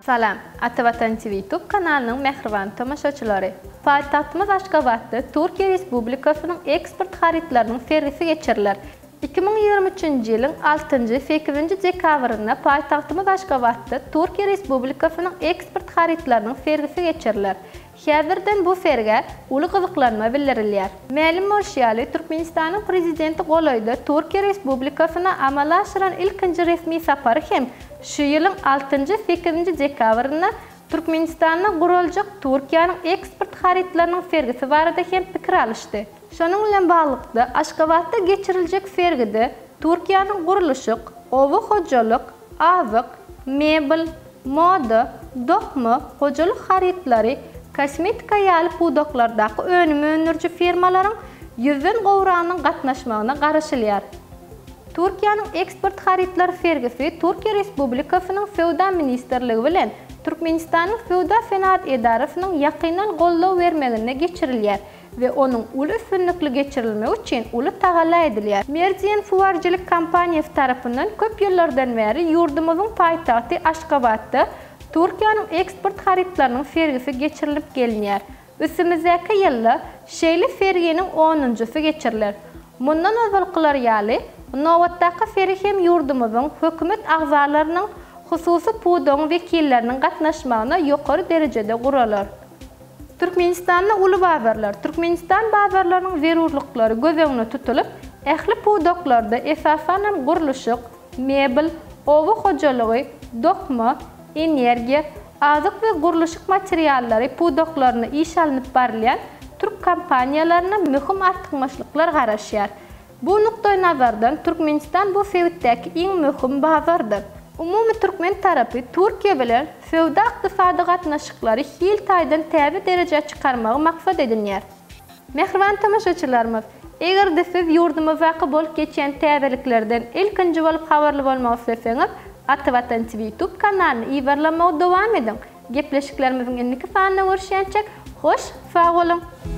Salam, Atavatan TV YouTube kanalynyň mähriban tomaşaçylary! Paýtagtymyz Aşgabatda Türkiýe Respublikasynyň eksport harytlarynyň sergisi geçiriler. 2023-nji ýylyň altynjy, sekizinji dekabrynda paýtagtymyz Aşgabatda Türkiýe Respublikasynyň eksport harytlarynyň sergisi geçiriler. Häzirden bu sergä uly gyzyklanma bildirilýär. Mälim bolşy ýaly, Türkmenistanyň Prezidenti golaýda Türkiýe Respublikasyna amala aşyran ilkinji resmi sapary hem şu ýylyň altynjy, sekizinji dekabrynda Türkmenistanda guraljak Türkiýäniň eksport harytlarynyň sergisi barada hem pikir alyşdy. Şonuň bilen baglylykda, Aşgabatda geçiriljek sergide Türkiýäniň gurluşyk, oba hojalyk, azyk, mebel, moda, dokma, hojalyk harytlary, kosmetika ýaly pudaklardaky önüm öndüriji firmalaryň ýüzden gowragynyň gatnaşmagyna garaşylýar. Türkiýäniň eksport harytlary sergisi Türkiýe Respublikasynyň Söwda ministrligi bilen Türkmenistanyň Söwda-senagat edarasynyň ýakyndan goldaw bermeginde geçirilýär we onuň uly üstünlikli geçirilmegi üçin uly tagalla edilýär. Merdien suwaryjylyk kompaniýasy tarapyndan köp ýyllardan bäri ýurdumyzyň paýtagty Aşgabatda Türkiýäniň eksport harytlarynyň sergisi geçirilip gelinýär. Üstümizdäki ýylda şeýle serginiň onunjysy geçiriler. Mundan ozalkylar ýaly, nobatdaky sergi hem ýurdumyzyň Hökümet agzalarynyň, hususy pudagyň wekilleriniň gatnaşmagyna ýokary derejede guralar. Türkmenistanda uly bazarlar, Türkmenistan bazarlarynyň zerurlyklary göz öňünde tutulyp, ähli pudaklarda, esasanam gurluşyk, mebel, oba hojalygy, dokma, energiýa, azyk we gurluşyk materiallary pudaklarynda iş alnyp barylýan türk kompaniýalaryna möhüm artykmaçlyklar garaşýar. Bu nukdaýnazardan Türkmenistan bu sebitdäki iň möhüm bazardyr. Umumy türkmen tarapy Türkiýe bilen söwda-ykdysady gatnaşyklary hil taýdan täze derejä çykarmagy maksat edinýär. Mähriban tomaşaçylarymyz, eger-de siz ýurdumyzdaky bolup geçýän täzeliklerden ilkinji bolup habarly bolmak isleseňiz, Atavatan TV YouTube kanalyny yzarlamagy dowam ediň! Gepleşiklerimiziň indiki sanynda görüşýänçäk, hoş sag boluň!